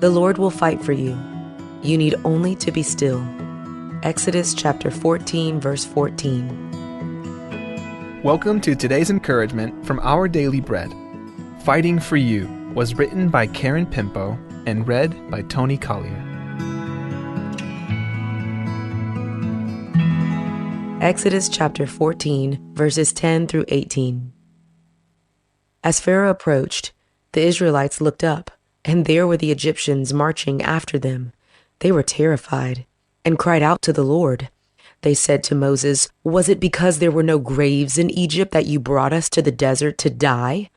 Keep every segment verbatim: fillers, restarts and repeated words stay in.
The Lord will fight for you. You need only to be still. Exodus chapter fourteen, verse fourteen. Welcome to today's encouragement from Our Daily Bread. Fighting for You was written by Karen Pimpo and read by Tony Collier. Exodus chapter fourteen, verses ten through eighteen. As Pharaoh approached, the Israelites looked up, and there were the Egyptians marching after them. They were terrified and cried out to the Lord. They said to Moses, "Was it because there were no graves in Egypt that you brought us to the desert to die?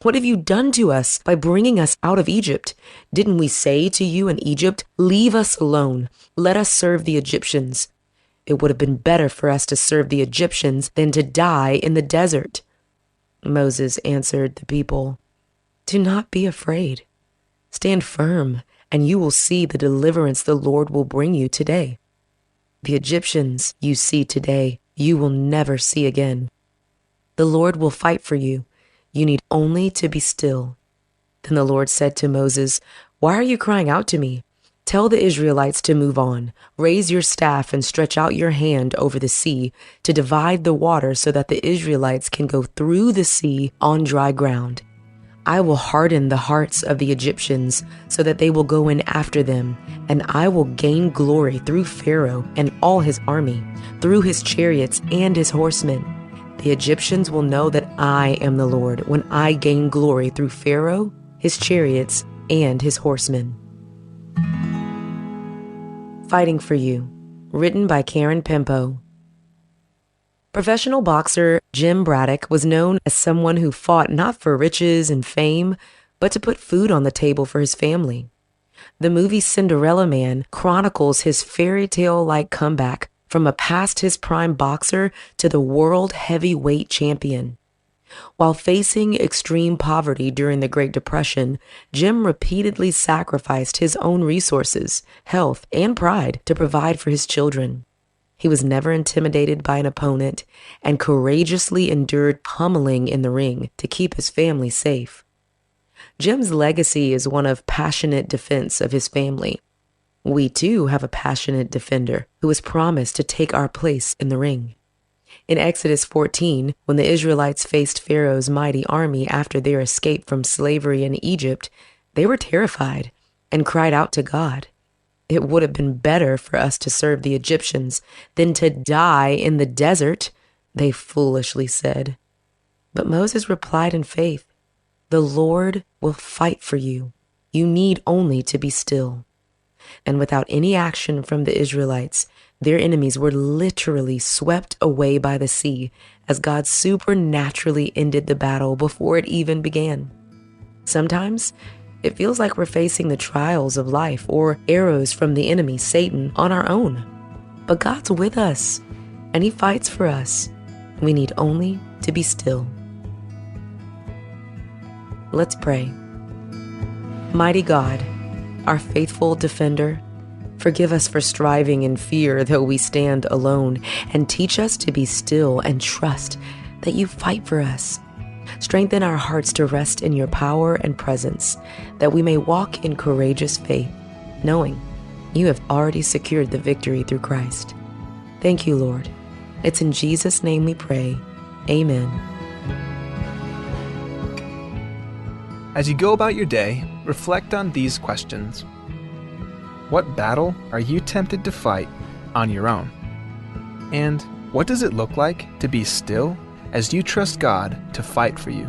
What have you done to us by bringing us out of Egypt? Didn't we say to you in Egypt, 'Leave us alone, let us serve the Egyptians'? It would have been better for us to serve the Egyptians than to die in the desert." Moses answered the people, "Do not be afraid. Stand firm, and you will see the deliverance the Lord will bring you today. The Egyptians you see today, you will never see again. The Lord will fight for you. You need only to be still." Then the Lord said to Moses, "Why are you crying out to me? Tell the Israelites to move on. Raise your staff and stretch out your hand over the sea to divide the water so that the Israelites can go through the sea on dry ground. I will harden the hearts of the Egyptians so that they will go in after them, and I will gain glory through Pharaoh and all his army, through his chariots and his horsemen. The Egyptians will know that I am the Lord when I gain glory through Pharaoh, his chariots, and his horsemen." Fighting for You, written by Karen Pimpo. Professional boxer Jim Braddock was known as someone who fought not for riches and fame, but to put food on the table for his family. The movie Cinderella Man chronicles his fairy tale-like comeback from a past his prime boxer to the world heavyweight champion. While facing extreme poverty during the Great Depression, Jim repeatedly sacrificed his own resources, health, and pride to provide for his children. He was never intimidated by an opponent and courageously endured pummeling in the ring to keep his family safe. Jim's legacy is one of passionate defense of his family. We too have a passionate defender who has promised to take our place in the ring. In Exodus fourteen, when the Israelites faced Pharaoh's mighty army after their escape from slavery in Egypt, they were terrified and cried out to God. "It would have been better for us to serve the Egyptians than to die in the desert," they foolishly said. But Moses replied in faith, "The Lord will fight for you. You need only to be still." And without any action from the Israelites, their enemies were literally swept away by the sea as God supernaturally ended the battle before it even began. Sometimes, it feels like we're facing the trials of life or arrows from the enemy, Satan, on our own. But God's with us, and He fights for us. We need only to be still. Let's pray. Mighty God, our faithful defender, forgive us for striving in fear though we stand alone, and teach us to be still and trust that you fight for us. Strengthen our hearts to rest in your power and presence, that we may walk in courageous faith, knowing you have already secured the victory through Christ. Thank you, Lord. It's in Jesus' name we pray. Amen. As you go about your day, reflect on these questions. What battle are you tempted to fight on your own? And what does it look like to be still as you trust God to fight for you?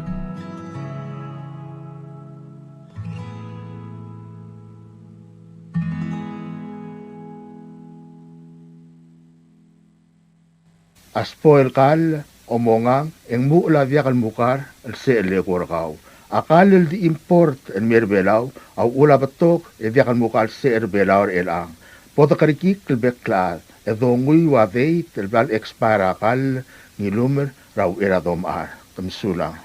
A sbo el kall a omengang e ng muchel a diak el mukar el secher el eko er kau. A kall el di import el mei er Belau a uchul a betok e diak el mukar el secher er Belau er chelechang. Bo dekerekikl el bek el chad e donguiu a date el bla le expire a kall ng ilumer er a uchei er a domechar. Ke mesulang.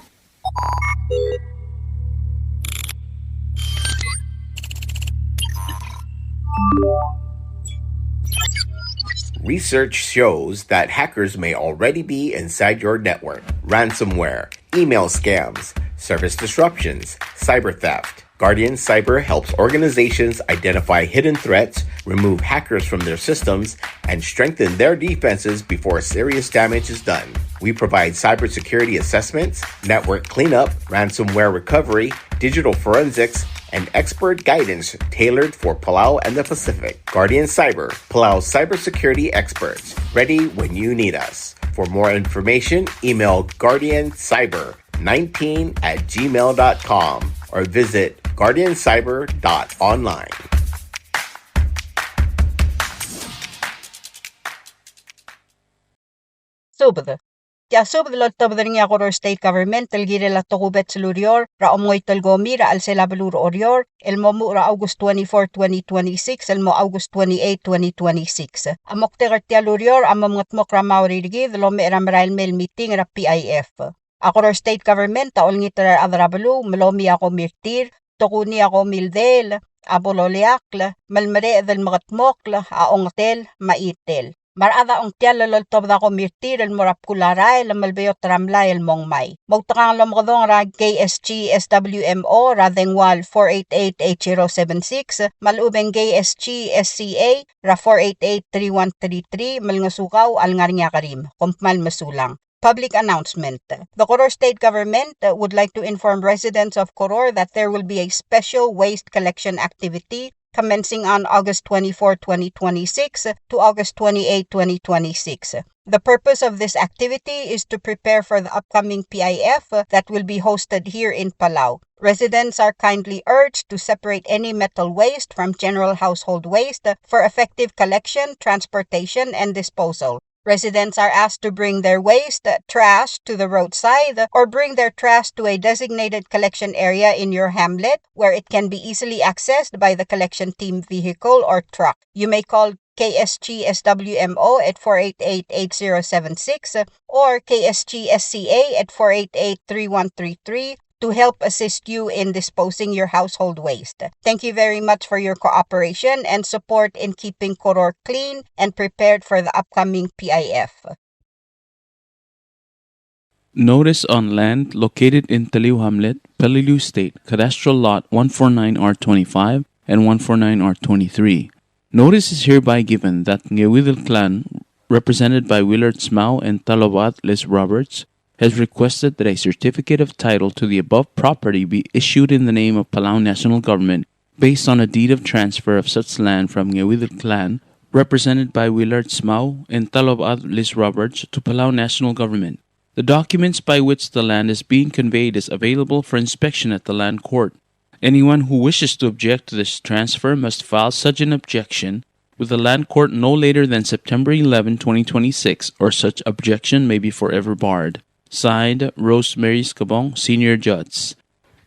Research shows that hackers may already be inside your network. Ransomware, email scams, service disruptions, cyber theft. Guardian Cyber helps organizations identify hidden threats, remove hackers from their systems, and strengthen their defenses before serious damage is done. We provide cybersecurity assessments, network cleanup, ransomware recovery, digital forensics, and expert guidance tailored for Palau and the Pacific. Guardian Cyber, Palau's cybersecurity experts, ready when you need us. For more information, email guardian cyber nineteen at gmail dot com or visit guardian cyber dot online. Subed. Tia subed el oltobed er ngii a Koror State Government el kirel a tokubets el ureor er a omengoit el komi er a chelsel a beluu er Oreor el mo muchel er a August twenty-four, twenty twenty-six el mo August twenty-eight, twenty twenty-six. A moktek er tia el ureor a mo mengedmokl er a Maori er kid el omecher a merael mei el meeting er a P I F. A Koror State Government a olengit er a rechad er a beluu me lomi a komi er tir, tokuni a komi el deel, a bo loleakl, me lemereched el mekedmokl a ongetel me a chitel. Me a rechad a ongtiall el oltobed a komi er tir el mo er a bkul a rael me lebeot er a mlai el mo ngmai. Moutekangel el omekedong er a K S G S W M O er a dengua el four eight eight eight zero seven six, me a lechub e ng K S G S C A er a four eight eight three one three three, me lengesukau a lengar er ngii a kerim. Kom kmal mesulang. Public announcement. The Koror State Government, uh, would like to inform residents of Koror that there will be a special waste collection activity commencing on August twenty-four, twenty twenty-six to August twenty-eight, twenty twenty-six. The purpose of this activity is to prepare for the upcoming P I F that will be hosted here in Palau. Residents are kindly urged to separate any metal waste from general household waste for effective collection, transportation, and disposal. Residents are asked to bring their waste, uh, trash to the roadside or bring their trash to a designated collection area in your hamlet where it can be easily accessed by the collection team vehicle or truck. You may call K S G S W M O at four eight eight eight zero seven six or K S G S C A at four eight eight three one three three to help assist you in disposing your household waste. Thank you very much for your cooperation and support in keeping Koror clean and prepared for the upcoming P I F. Notice on land located in Teliu Hamlet, Peleliu State, Cadastral Lot one four nine R twenty-five and one four nine R twenty-three. Notice is hereby given that Ngeuidel Clan, represented by Willard Smau and Talobad Les Roberts, has requested that a certificate of title to the above property be issued in the name of Palau National Government based on a deed of transfer of such land from Ngeuidel Clan, represented by Willard Smau and Talobad Les Roberts, to Palau National Government. The documents by which the land is being conveyed is available for inspection at the Land Court. Anyone who wishes to object to this transfer must file such an objection with the Land Court no later than September eleven, twenty twenty-six, or such objection may be forever barred. Signed, Rosemary Skebong, Senior Judge.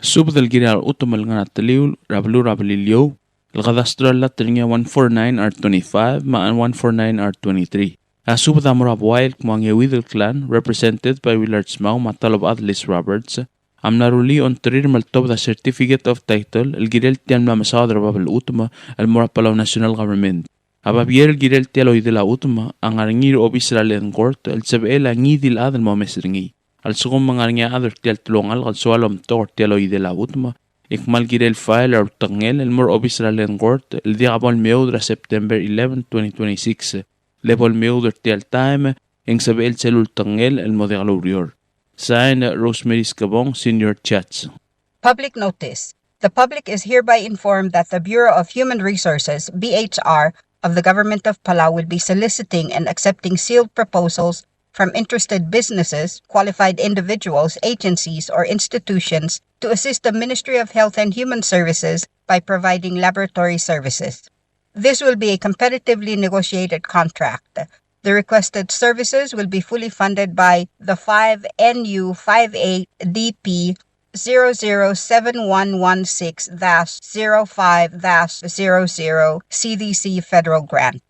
Subed el kirel a chutem el ngar er a Teliu er a beluu er a Beliliou, el cadastral lot er ngii a one four nine R twenty-five me a one four nine R twenty-three. A subed a mo er a buai el kmo a Ngeuidel Clan, represented by Willard Smau me a Talobad Les Roberts, a mla rullii a ongtir me ltobed a certificate of title el kirel tia el mla mesaod er a bab el chutem el mo er a Palau National Government. A babier el kirel tia el oidel a chutem a ngar er ngii er a obis er a Land Court el sebechel a ngii di el chad el mo omes er ngii. A lsekum e ng ngar er ngii a chad er tia el telungalek el soal omtok er tia el oidel a chutem, e kmal kirel file er a ultekngel el mo er a obis er a Land Court el diak bo lemeoud er a September eleven, twenty twenty-six. Le bo lemeoud er tia el taem e ng sebechel sel ultekngel el mo diak loureor. Signed, Rosemary Skebong, Senior Judge. Public notice. The public is hereby informed that the Bureau of Human Resources, B H R, of the Government of Palau will be soliciting and accepting sealed proposals from interested businesses, qualified individuals, agencies, or institutions to assist the Ministry of Health and Human Services by providing laboratory services. This will be a competitively negotiated contract. The requested services will be fully funded by the five N U five eight D P zero zero seven one one six dash zero five dash zero zero C D C federal grant.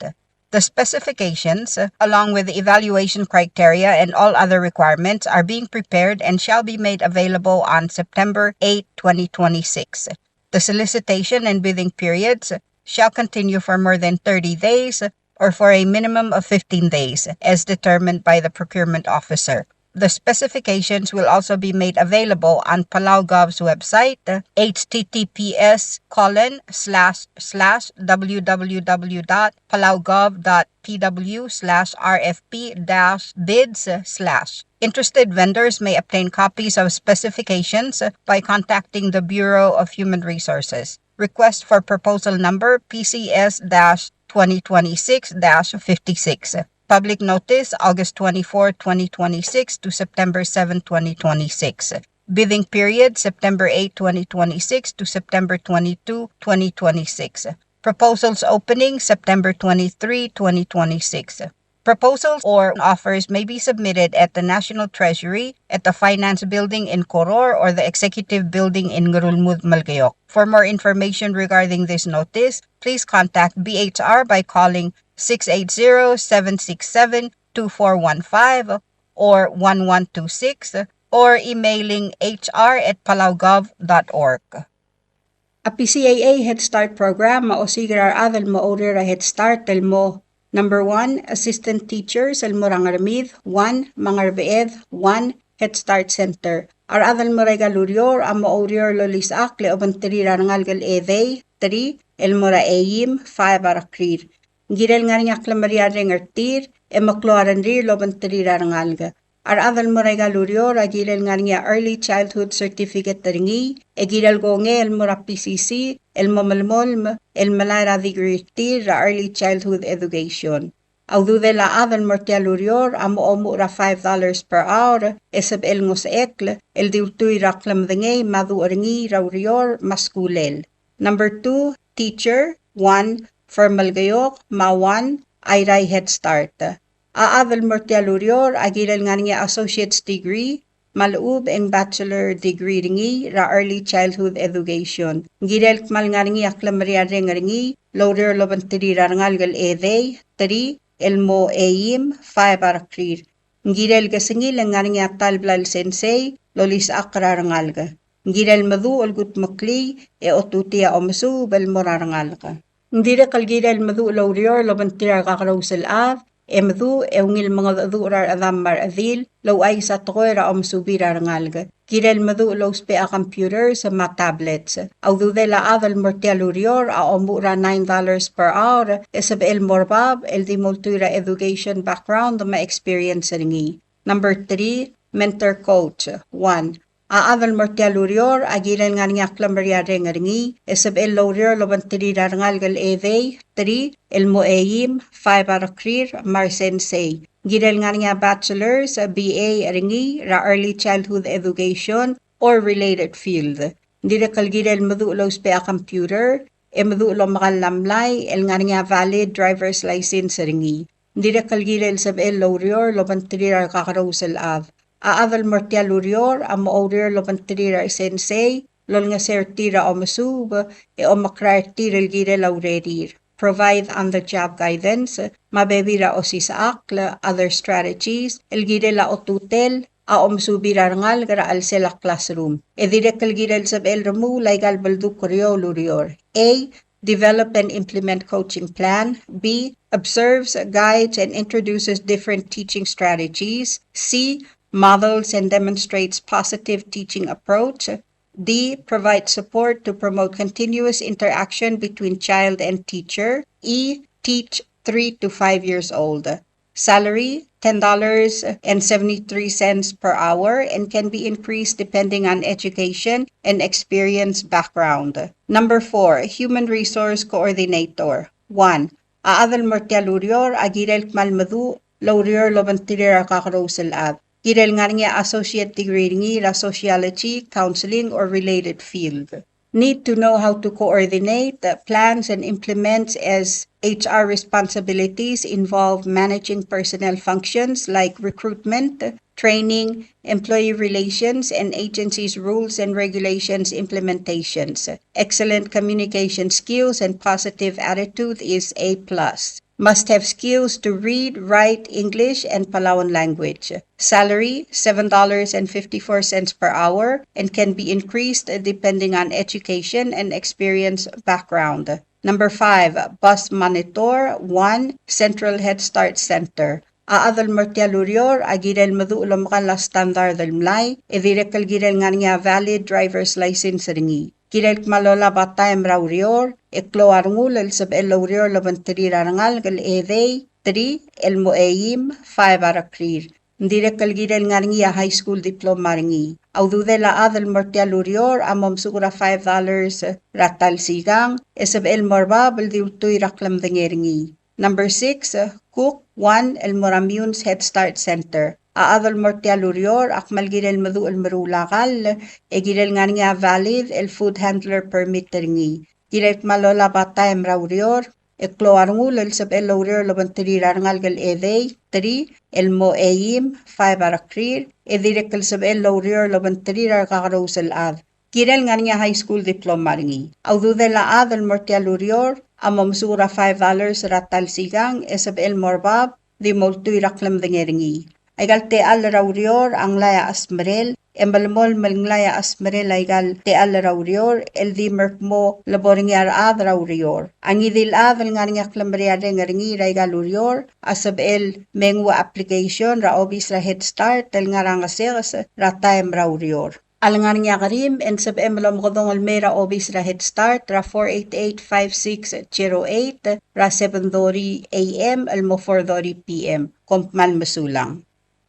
The specifications, along with the evaluation criteria and all other requirements, are being prepared and shall be made available on September eighth, twenty twenty-six. The solicitation and bidding periods shall continue for more than thirty days or for a minimum of fifteen days, as determined by the procurement officer. The specifications will also be made available on Palau Gov's website, H T T P S colon slash slash W W W dot palaugov dot P W slash R F P dash bids slash. Interested vendors may obtain copies of specifications by contacting the Bureau of Human Resources. Request for proposal number P C S dash twenty twenty-six dash fifty-six. Public notice, August twenty-fourth, twenty twenty-six to September seventh, twenty twenty-six. Bidding period, September eighth, twenty twenty-six to September twenty-two, twenty twenty-six. Proposals opening, September twenty-three, twenty twenty-six. Proposals or offers may be submitted at the National Treasury, at the Finance Building in Koror, or the Executive Building in Ngerulmud, Melekeok. For more information regarding this notice, please contact B H R by calling six eight zero, seven six seven, two four one five or one one two six, or emailing H R at palaugov dot org. A P C A A Head Start Program a osiik er a rechad el mo oureor er a Head Start el mo: number one, assistant teachers el mo er a Ngermid; one, me a Ngerbeched; one, Head Start Center. A rechad el mo er aika el ureor a mo oureor el olisechakl e obengterir a rengalek el edei, three, el mo er a eim, five, a rekrir. Ng kirel ngar er ngii a klemeriarreng er tir e meklou a rengrir el obengterir a rengalek. A rechad el mo er aika el ureor a kirel ngar er ngii a Early Childhood Certificate er ngii, e kirel kongei el mo er a P C C el mo melemolem el melai er a degree er tir er a Early Childhood Education. A ududel a chad el mo er tia el ureor a mo omuchel er a five dollars per hour e sebechel ngosechekl el di ultuil er a klemedengei me a duch er ngii er a ureor me a skulel. Number two, teacher, one, for Melekeok, me a one, Airai Head Start. A chad el mo er tia el ureor a kirel ngar er ngii a associate's degree me a lechub e ng bachelor degree er ngii er a Early Childhood Education. Ng kirel kmal ngar er ngii a klemeriarreng er ngii el oureor el obengterir a rengalek el edei, three, el mo eim, five, a rekrir. Ng kirel kesengil e ng ngar er ngii a ta el bla el sensei el olisechakl er a rengalek. Ng kirel meduch el kudmeklii e otutii a omesuub el mo er a rengalek. Ng dirrek el kirel meduch el oureor el obengterir a rekakerous el chad, e meduch e ungil mengedecheduch er a rechedam me a rechedil el ouchais a tekoi er a omesubir a rengalek. Kirel meduch el ousbech a computers me a tablets. A ududel a chad el mo er tia el ureor a omuchel er a nine dollars per hour e sebechel mo er bab el di mo ultuil er a education background me a experience er ngii. Number three, mentor coach, one. A chad el mo er tia el ureor a kirel ngar er ngii a klemeriarreng er ngii e sebechel el oureor el obengterir a rengalek el edei, three, el mo eim, five, a rekrir, me a resensei. Ng kirel ngar er ngii a bachelor's, B A er ngii er a Early Childhood Education or related field. Ng dirrek el kirel meduch el ousbech a computer e meduch el omekall a mlai el ngar er ngii a valid driver's license er ngii. Ng dirrek el kirel sebechel el oureor el obengterir a rekakerous el chad. A chad el mo er tia el ureor a mo oureor el obengterir a resensei el olengeseu er tir a omesuub e omekrael er tir el kirel a urerir. Provide on-the-job guidance me a bebil er a osisechakl, other strategies, el kirel a otutel a omesubir a rengalek er a chelsel a classroom. E dirrek el kirel sebechel el remuul aika el beldukl er eou el ureor. A, develop and implement coaching plan. B, observes, guides, and introduces different teaching strategies. C, models and demonstrates positive teaching approach. D, provide support to promote continuous interaction between child and teacher. E, teach three to five years old. Salary, ten dollars and seventy-three cents per hour and can be increased depending on education and experience background. Number four, human resource coordinator. One, a chad el mo er tia el ureor a kirel kmal meduch el oureor el obengterir a rekakerous el chad. Kirel ngar er ngii a associate degree er ngii er a sociology, counseling, or related field. Need to know how to coordinate the plans and implements as H R responsibilities involve managing personnel functions like recruitment, training, employee relations, and agencies' rules and regulations implementations. Excellent communication skills and positive attitude is a plus. Must have skills to read, write English, and Palauan language. Salary, seven dollars and fifty-four cents per hour and can be increased depending on education and experience background. Number five, bus monitor, one, Central Head Start Center. A chad el mo er tia el ureor a kirel meduch el omekall a standard el mlai, e dirrek el kirel ngar er ngii a valid driver's license er ngii. Kirel kmal olab a taem er a ureor, e klou a rengul el sebechel el oureor el obengterir a rengalek el edei, three, el mo eim, five, a rekrir. Ng dirrek el kirel ngar er ngii a high school diploma er ngii. A ududel a chad el mo er tia el ureor a mo mesuk er a five dollars er a ta el sikang, e sebechel el mo er bab el di ultuil er a klemedengei er ngii. Number six, cook, one, el mo er a Meyuns Head Start Center. A chad el mo er tia el ureor a kmal kirel meduch el meruul a kall, e kirel ngar er ngii a valid el food handler permit er ngii. Kirel kmal olab a taem er a ureor, e klou a rengul el sebechel el oureor el obengterir a rengalek el edei, three, el mo eim, five, a rekrir, e dirrek el sebechel el oureor el obengterir a rekakerous el chad. Kirel ngar er ngii a high school diploma er ngii. A ududel a chad el mo er tia el ureor a mo mesuk er a five dollars er a ta el sikang, e sebechel el mo er bab di mo ultuil er a klemedengei er ngii. Aika el techall er a ureor a nglai a chesmerel, e melemolem el nglai a chesmerel aika el techall er a ureor el di mer kmo lebo er ngii a rechad er a ureor. A ngii di el chad el ngar er ngii a klemeriareng er ngii er aika el ureor a sebechel me nguu a application er a obis er a Head Start el ngar er a Ngesekes er a taem er a ureor. A lengar er ngii a kerim e ng sebechem el omekedong el mei er a obis er a Head Start er a four eight eight, five six zero eight er a seven thirty A M el mo four thirty P M. Kom kmal mesulang.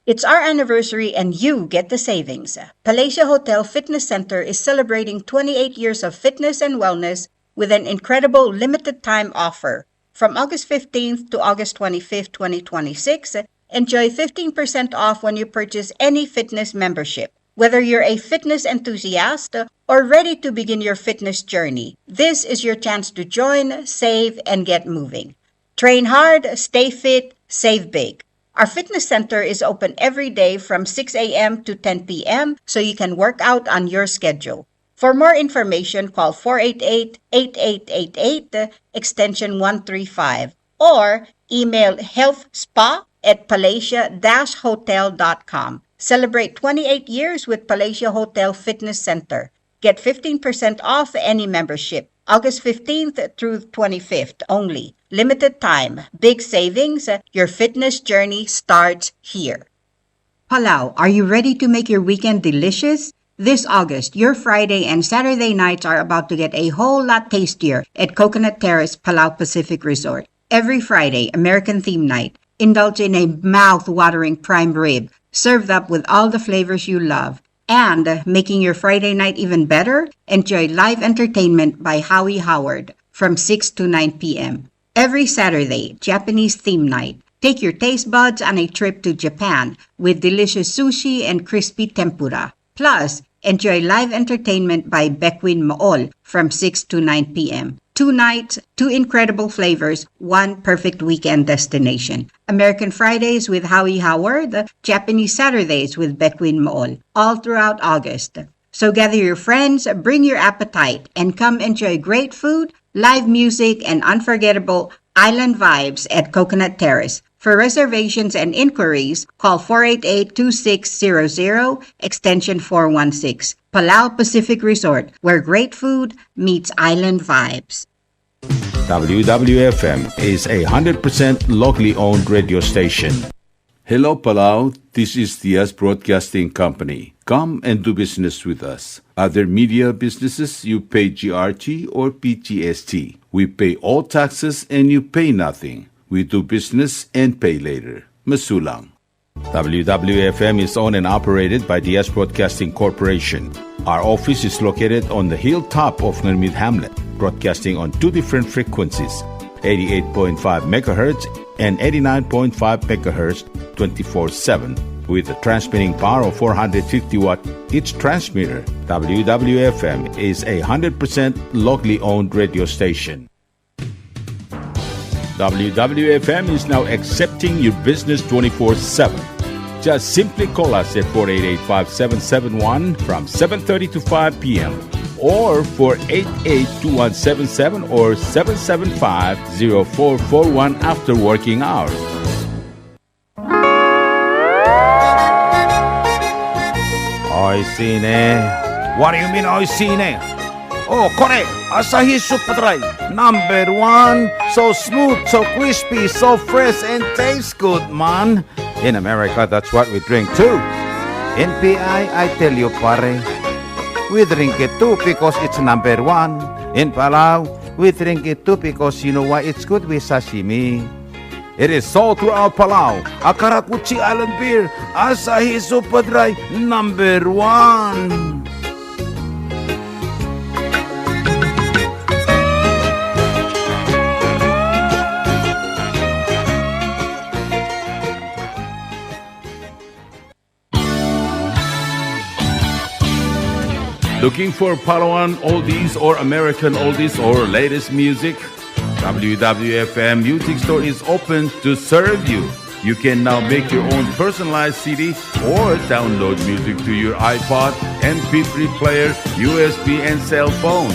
It's our anniversary and you get the savings. Palasia Hotel Fitness Center is celebrating twenty-eight years of fitness and wellness with an incredible limited time offer. From August fifteenth to August twenty-fifth, twenty twenty-six, enjoy fifteen percent off when you purchase any fitness membership. Whether you're a fitness enthusiast or ready to begin your fitness journey, this is your chance to join, save, and get moving. Train hard, stay fit, save big. Our fitness center is open every day from six A M to ten P M, so you can work out on your schedule. For more information, call four eight eight, eight eight eight eight, extension one three five, or email health spa at palasia dash hotel dot com. Celebrate twenty-eight years with Palasia Hotel Fitness Center. Get fifteen percent off any membership. August fifteenth through twenty-fifth only. Limited time. Big savings. Your fitness journey starts here. Palau, are you ready to make your weekend delicious? This August, your Friday and Saturday nights are about to get a whole lot tastier at Coconut Terrace Palau Pacific Resort. Every Friday, American Theme Night. Indulge in a mouth-watering prime rib, served up with all the flavors you love. And, uh, making your Friday night even better, enjoy live entertainment by Howie Howard from six to nine P M. Every Saturday, Japanese Theme Night. Take your taste buds on a trip to Japan with delicious sushi and crispy tempura. Plus, enjoy live entertainment by Beckwin Mool from six to nine P M. Two nights, two incredible flavors, one perfect weekend destination. American Fridays with Howie Howard, Japanese Saturdays with Beckwin Mool, all throughout August. So gather your friends, bring your appetite, and come enjoy great food, live music, and unforgettable island vibes at Coconut Terrace. For reservations and inquiries, call four eight eight, two six zero zero, extension four one six. Palau Pacific Resort, where great food meets island vibes. W W F M is a hundred percent locally owned radio station. Hello, Palau. This is Diaz Broadcasting Company. Come and do business with us. Other media businesses, you pay G R T or P G S T. We pay all taxes and you pay nothing. We do business and pay later. Mesulang. W W F M is owned and operated by Diaz Broadcasting Corporation. Our office is located on the hilltop of Ngermid Hamlet, broadcasting on two different frequencies, eighty-eight point five megahertz and eighty-nine point five megahertz, twenty-four seven, with a transmitting power of four hundred fifty watt each transmitter. W W F M is a hundred percent locally owned radio station. W W F M is now accepting your business twenty-four seven. Just simply call us at four eight eight, five seven seven one from seven thirty to five P M, or four eight eight, two one seven seven or seven seven five, zero four four one after working hours. Oishii ne. What do you mean, oishii ne? Oh, correct. Asahi Super Dry, number one. So smooth, so crispy, so fresh, and tastes good, man. In America, that's what we drink too. In P I, I tell you, pare, we drink it too because it's number one. In Palau, we drink it too because you know why? It's good with sashimi. It is sold throughout Palau. A karakuchi island beer, Asahi Super Dry, number one. Looking for Palauan oldies or American oldies or latest music? W W F M Music Store is open to serve you. You can now make your own personalized C D or download music to your iPod, M P three player, U S B, and cell phone.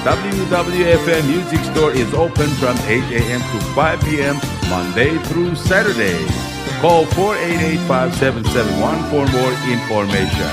W W F M Music Store is open from eight a.m. to five p.m. Monday through Saturday. Call four eight eight, five seven seven one for more information.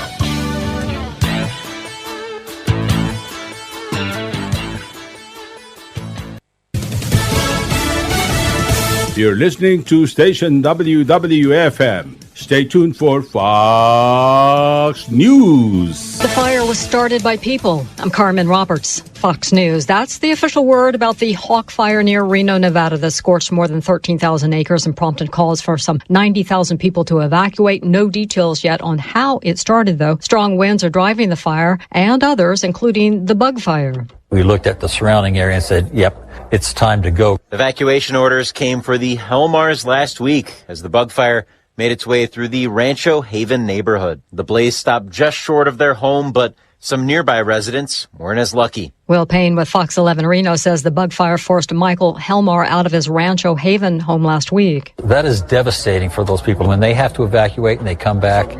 You're listening to station W W F M. Stay tuned for Fox News. The fire was started by people. I'm Carmen Roberts, Fox News. That's the official word about the Hawk Fire near Reno, Nevada, that scorched more than thirteen thousand acres and prompted calls for some ninety thousand people to evacuate. No details yet on how it started, though. Strong winds are driving the fire and others, including the bug fire. We looked at the surrounding area and said, "Yep, it's time to go." Evacuation orders came for the Helmars last week as the bug fire made its way through the Rancho Haven neighborhood. The blaze stopped just short of their home, but some nearby residents weren't as lucky. Will Payne with Fox eleven Reno says the bug fire forced Michael Helmar out of his Rancho Haven home last week. That is devastating for those people. When they have to evacuate and they come back,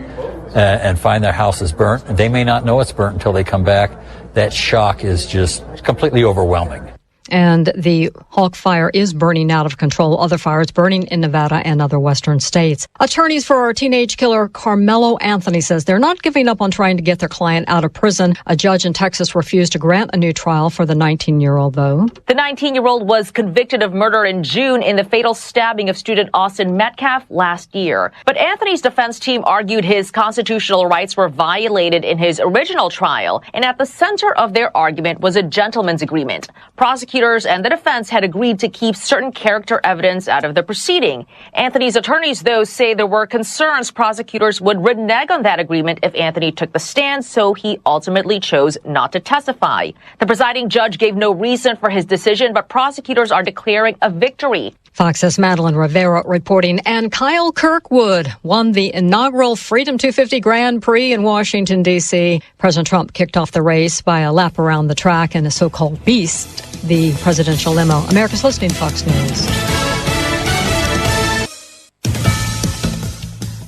uh, and find their house is burnt, they may not know it's burnt until they come back. That shock is just completely overwhelming. And the Hawk Fire is burning out of control. Other fires burning in Nevada and other western states. Attorneys for teenage killer Carmelo Anthony says they're not giving up on trying to get their client out of prison. A judge in Texas refused to grant a new trial for the nineteen-year-old, though. The nineteen-year-old was convicted of murder in June in the fatal stabbing of student Austin Metcalf last year. But Anthony's defense team argued his constitutional rights were violated in his original trial, and at the center of their argument was a gentleman's agreement. Prosecutors and the defense had agreed to keep certain character evidence out of the proceeding. Anthony's attorneys, though, say there were concerns prosecutors would renege on that agreement if Anthony took the stand, so he ultimately chose not to testify. The presiding judge gave no reason for his decision, but prosecutors are declaring a victory. Fox's Madeline Rivera reporting, and Kyle Kirkwood won the inaugural Freedom two fifty Grand Prix in Washington, D C. President Trump kicked off the race by a lap around the track in a so-called beast, the presidential limo. America's listening to Fox News.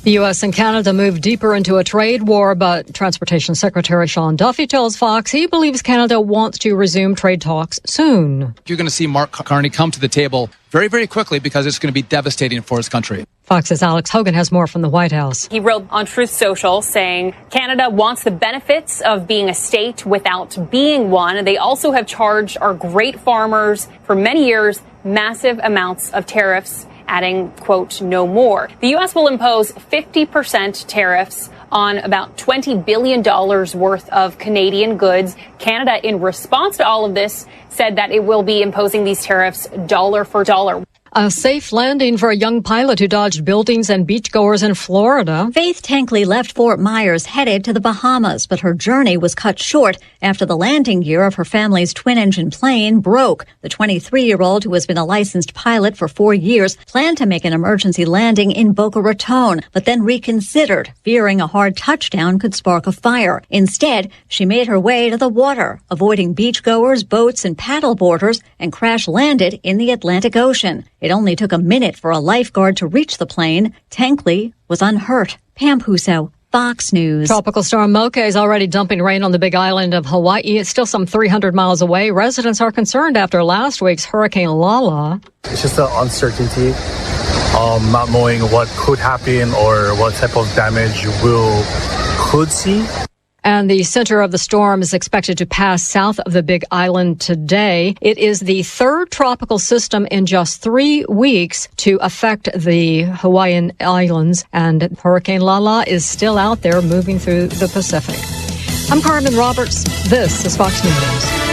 The U S and Canada move deeper into a trade war, but Transportation Secretary Sean Duffy tells Fox he believes Canada wants to resume trade talks soon. You're gonna see Mark Carney come to the table very, very quickly because it's gonna be devastating for his country. Fox's Alex Hogan has more from the White House. He wrote on Truth Social saying Canada wants the benefits of being a state without being one. They also have charged our great farmers for many years massive amounts of tariffs, adding, quote, "No more." The U S will impose fifty percent tariffs on about twenty billion dollars worth of Canadian goods. Canada, in response to all of this, said that it will be imposing these tariffs dollar for dollar. A safe landing for a young pilot who dodged buildings and beachgoers in Florida. Faith Tankley left Fort Myers headed to the Bahamas, but her journey was cut short after the landing gear of her family's twin-engine plane broke. The twenty-three-year-old, who has been a licensed pilot for four years, planned to make an emergency landing in Boca Raton, but then reconsidered, fearing a hard touchdown could spark a fire. Instead, she made her way to the water, avoiding beachgoers, boats, and paddleboarders, and crash landed in the Atlantic Ocean. It only took a minute for a lifeguard to reach the plane. Tankley was unhurt. Pam Puso, Fox News. Tropical Storm Mocha is already dumping rain on the Big Island of Hawaii. It's still some three hundred miles away. Residents are concerned after last week's Hurricane Lala. It's just the uncertainty, um, not knowing what could happen or what type of damage we'll could see. And the center of the storm is expected to pass south of the Big Island today. It is the third tropical system in just three weeks to affect the Hawaiian Islands, and Hurricane Lala is still out there moving through the Pacific. I'm Carmen Roberts. This is Fox News.